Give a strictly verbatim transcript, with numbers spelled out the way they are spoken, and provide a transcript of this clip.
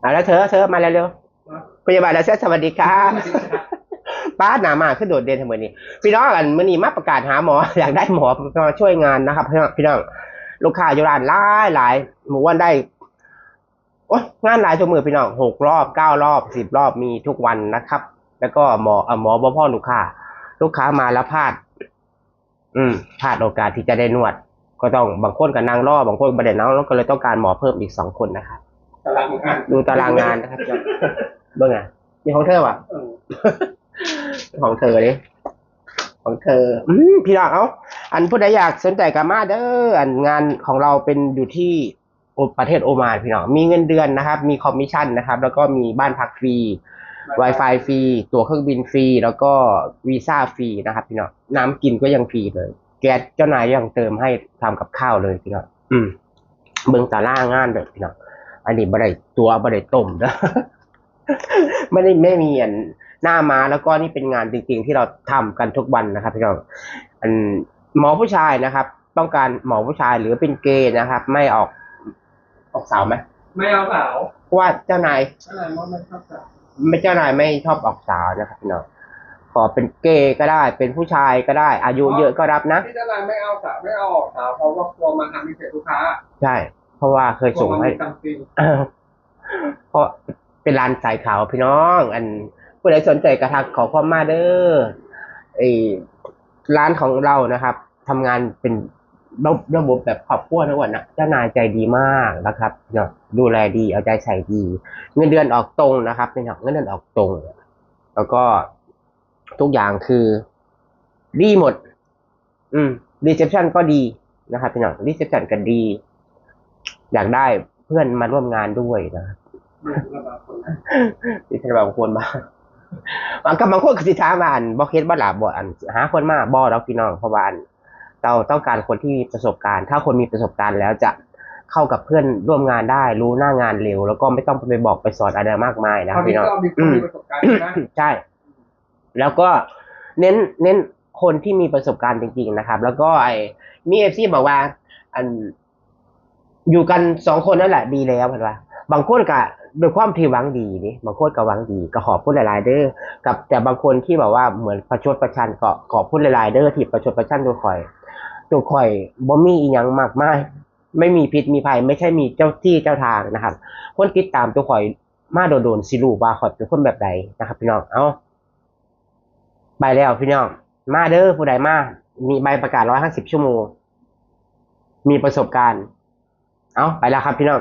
เอาแล้วเธอ เธอมาเร็วๆ พยาบาลแล้วเธอ สวัสดีค่ะ ป้าหนามาขึ้นโดดเด่นทำไมนี่ พี่น้องกันมื้อนี้มาประกาศหาหมอ อยากได้หมอมาช่วยงานนะครับ พี่น้องพี่น้อง ลูกค้าอยู่ร้านหลายหลายหมู่วันได้ โอ้ยงานหลายชั่วมือพี่น้อง หกรอบ เก้ารอบ สิบรอบ มีทุกวันนะครับ แล้วก็หมอเอ่อหมอบ่พอลูกค้า ลูกค้ามาแล้วพลาด อืมพลาดโอกาสที่จะได้นวด ก็ต้อง บางคนก็นั่งรอบางคนบ่ได้นั่งรอก็เลยต้องการหมอเพิ่มอีกสองคนนะครับ ตารางงาน ดูตารางงานนะครับ เบิ่งอ่ะนี่ของเธอวะ เออ ของเธอเลยของเธอ อืมพี่น้องเอาอันผู้ใดอยากสนใจก็มาเด้ออันงานของเราเป็นอยู่ที่โอประเทศโอมานพี่น้อง มีเงินเดือนนะครับ มีคอมมิชชั่นนะครับ แล้วก็มีบ้านพักฟรี Wi-Fi ฟรี ตั๋วเครื่องบินฟรี แล้วก็วีซ่าฟรีนะครับพี่น้อง น้ำกินก็ยังฟรีเลย แก๊สเจ้านายยังเติมให้ทำกับข้าวเลยพี่น้อง อืมเบิ่งตารางงานเด้อพี่น้อง อันนี้บ่ได้ตั๋วบ่ได้ต้มเด้อ ไม่ได้ไม่มีอันหน้าม้า แล้วก็นี่เป็นงานจริงๆที่เราทำกันทุกวันนะครับพี่น้อง อันหมอผู้ชายนะครับ ต้องการหมอผู้ชายหรือเป็นเกย์นะครับ ไม่ออก ออกสาวไหม ไม่เอาสาว เพราะว่าเจ้านาย อะไรว่าไม่ชอบสาว ไม่เจ้านายไม่ชอบออกสาวนะครับพี่น้อง ขอเป็นเกย์ก็ได้ เป็นผู้ชายก็ได้ อายุเยอะก็รับนะ ที่เจ้านายไม่เอาสาวไม่เอาออกสาวเพราะว่ากลัวมาทำให้เสียลูกค้า ใช่ เพราะว่าเคย กลัว ส่ง มัน ให้ มีตังค์จริง เพราะเป็นร้านสายขาวพี่น้อง อันผู้ใดสนใจก็ทักขอความมาเด้อไอ้ร้านของเรานะครับทำงานเป็นระระบบแบบครอบครัวทั้งหมดนะเจ้านายใจดีมากนะครับเนาะดูแลดีเอาใจใส่ดี เงินเดือนออกตรงนะครับพี่น้องเงินเดือนออกตรง แล้วก็ทุกอย่างคือดีหมด อืม reception ก็ดีนะครับพี่น้อง reception ก็ดี อยากได้เพื่อนมาร่วมงานด้วยนะครับ ไม่รู้ว่าบางคนนะ ที่ท่านบางคนมาบางก็บางคนก็สิถามว่าอันบ่เฮ็ดบ่ล่ะบ่อันหาคนมาบ่ดอกพี่น้องเพราะว่าอันเราต้องการคนที่มีประสบการณ์ ถ้าคนมีประสบการณ์แล้วจะเข้ากับเพื่อนร่วมงานได้ รู้หน้างานเร็ว แล้วก็ไม่ต้องไปบอกไปสอนอะไรมากมายนะ คราว พี่ นี้ น้อง ก็มีคนมีประสบการณ์นะ ใช่ แล้วก็เน้นเน้นคนที่มีประสบการณ์จริงๆนะครับ แล้วก็ไอ้มีเอฟซีบอกว่า อันอยู่กันสองคนนั่นแหละดีแล้วเห็นปะบางคนก็ด้วยความที่หวังดีนี่บางคนก็หวังดีก็ขอบคุณหลายๆเด้อกับแต่บางคนที่แบบว่าเหมือนประชดประชันก็ขอบคุณหลายๆเด้อที่ประชดประชันตัวข่อยตัวข่อยบ่มีอีหยังมากมาย ไม่มีพิษมีภัย ไม่ใช่มีเจ้าที่เจ้าทางนะครับ คนติดตามตัวข่อยมาโดนๆสิรู้ว่าข่อยเป็นคนแบบใดนะครับ พี่น้องเอาไปแล้วพี่น้อง มาเด้อผู้ใดมา มีใบประกาศร้อยห้าสิบชั่วโมง มีประสบการณ์ เอาไปแล้วครับพี่น้อง